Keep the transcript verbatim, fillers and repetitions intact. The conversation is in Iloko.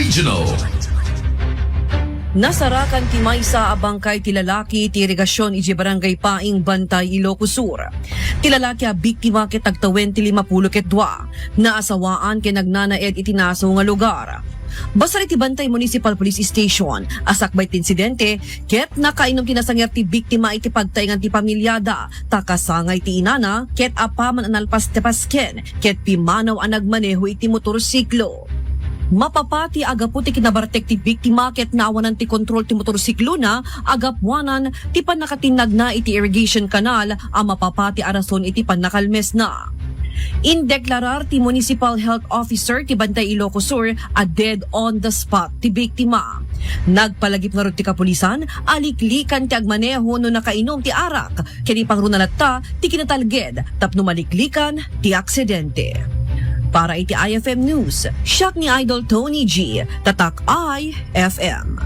Regional. Nasarakan ti maysa a bangkay ti lalaki ti irigasyon idiay Barangay Paing, Bantay, Ilocos Sur. Ti lalaki a biktima ket agtawen ti limapulo ket dua. Naasawaan ken nagnanaed iti nasaw nga lugar. Basar iti Bantay Municipal Police Station, a sakbay ti insidente, ket nakainom ti nasanger ti biktima iti pagtaengan ti pamilyada, ta kasangay ti inana, ket apaman a nalpas ti pasken, ket pimmanaw a nagmaneho iti motorsiklo. Mapapati a gapu ti kinabartek ti biktima ket naawanan ti kontrol ti motorsiklona a gapuanan ti pannakatinnagna iti irrigation canal a mapapati a rason iti pannakalmesna. Indeklarar ti Municipal Health Officer ti Bantay Ilocos Sur a dead on the spot ti biktima. Nagpalagip ngarud ti kapulisan a liklikan ti agmaneho no nakainom ti arak, ken ipangruna latta ti kinatalged tapno maliklikan ti aksidente. Para iti I F M News, siak ni Idol Tony G, Tatak I F M.